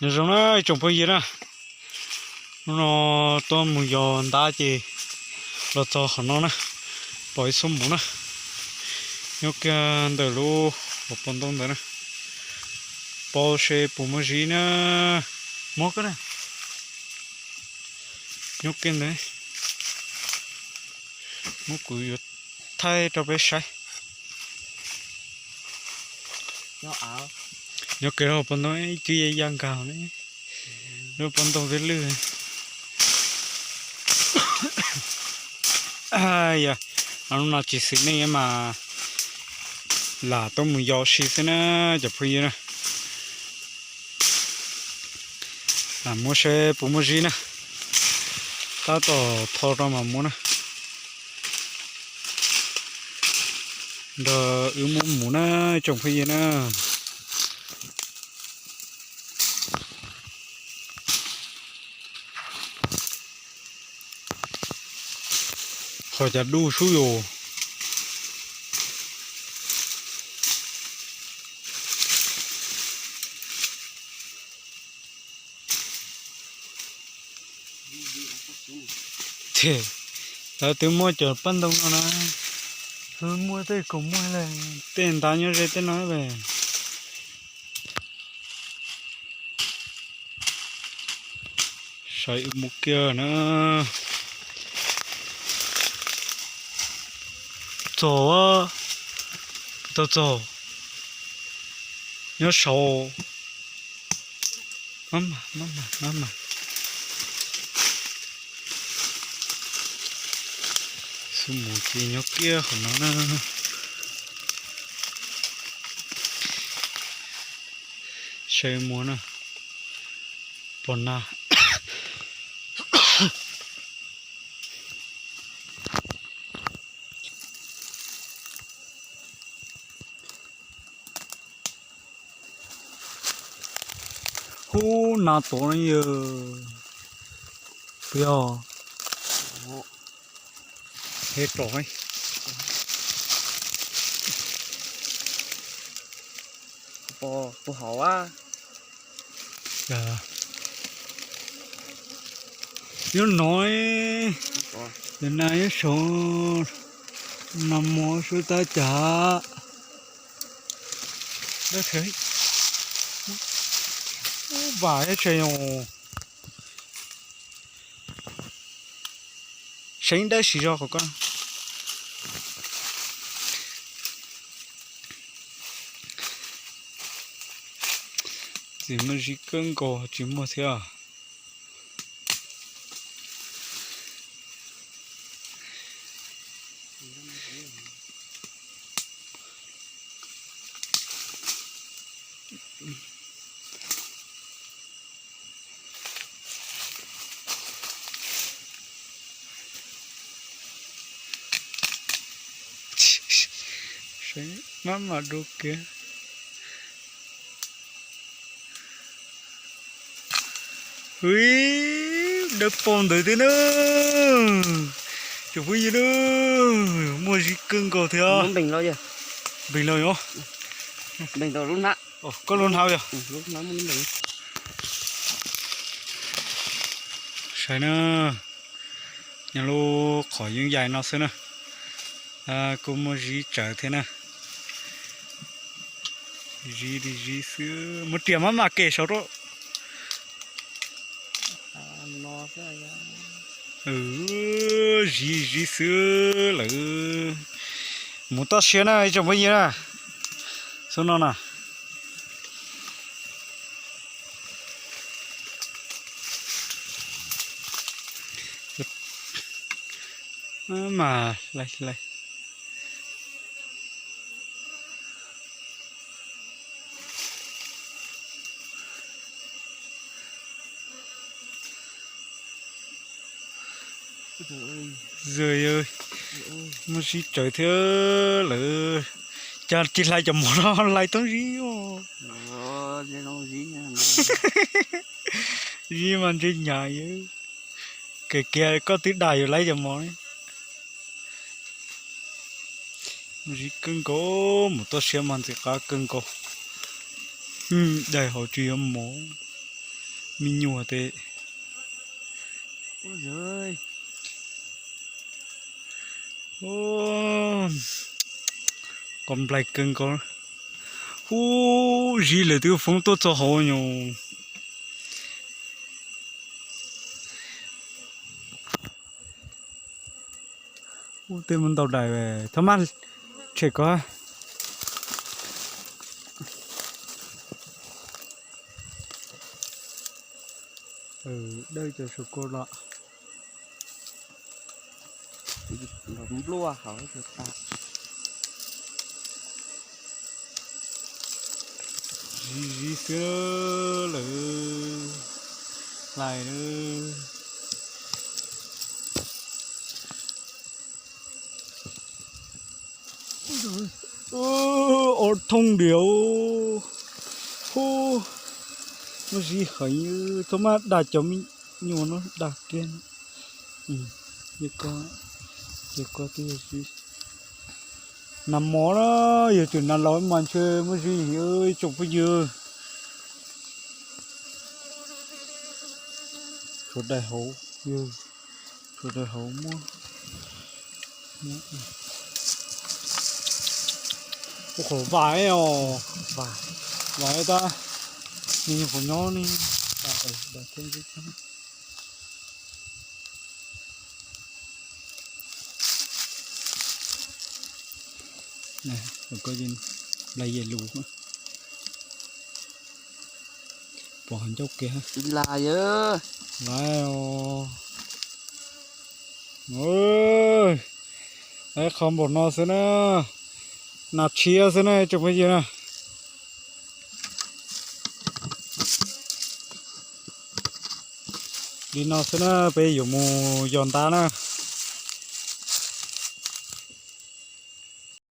Nyob zoo na ib tsoom phooj ywg na, hnub no tuaj mus yos ntab ces los txog qhov no na, pom ib xub muv na, nyob kiag ntawm lub hauv paus ntoo ntawd na, paub seb puas muaj zib na, muab koj na, nyob kiag ntawd, muab kuv yuav thaij rau peb saib. Nyob kiag lub hauv paus ntoo ib cib ya nkag ne, lub paus ntoo twb lwj. Yog, hnub no tsis xwm nej mas lam tuaj mus yos si xwb na cov phooj ywg na. Lam muab seb puas muaj zib na, tab tom tho rau mas muab na. Nrog wb muab mus na tsoom phooj ywg na. Qhov cas du sub yus. Ces lawv twb muaj cov paj ntoo no na, muaj tej kaus muag, tej ntab nyob ze tej no. Saib wb mus kiag na. Txog, tau txog, nyob saud. Mab mas, mab mas, mab mas. Xub mus ces nyob kiag qhov no na. Saib muag na, pom na. Hub, nas tod ne yog, puas yog? He tsom, puas haum a? Nyob no, nyob saud, no mos sub tab cas. Vam tshais, seev dawb siv zog qhov ko. Txiv muaj zib kawg nkaus tsis muaj thiab. Mab mam dua kiag. Ui, dawb paug ntawd thiab na. Tsoom phooj ywg na, muaj zib kawg nkaus thiab. Npeeg los yog? Koj lub hnab yog? Saib na, nyob lub qhov yeeb yais no xwb na, kuj muaj zib tsawv thiab na. Zib li zib xwb, muab riam mab mam kem saud rau. Zib zib xwb lawm. Mus toj siab na ib tsoom phooj ywg na. Xub no na. Mas lais lais. Muaj zib tsawv thiab lawm. Cas tsis hlais cov mov no hlais toob zib os. Zib mas ntse nyam. Kev kiag koj twb dag yuav laib cov mov ne. Zib kawg nkaus, mus toj siab mas ntxim qab kawg nkaus. Daig hauv tsis yuav mov. Me nyuam tes. Qos nplaig kawg nkaus. Ub, zib lawm twb foob tuaj txog hauv nyuag. Ub, tej muaj ntau dais, thov maj tshem ko. Dawb cov saum ko los. Nplua hauv tas. Zib zib xwb lawm. Hlais lawm. Ob thooj diam. Hu, muaj zib heev, txhob maj dag cov me nyuam no dag kiag. Ces ko twb yog zib. Nas mov na, yog tus nas laus mas ntshe muaj zib heev ib tsoom phooj ywg. Tshuav daim hauv, tshuav daim hauv muaj. Ua qhov vam os, vam tab, nws nyuag qhuav nyob ne. Nplai yem lus, pom qhov ncauj kiag. Lais os. Qhov npaum no xwb na, nas tshiab xwb na tsoom phooj ywg na. Li no xwb na, peb yuav mus yos ntab na.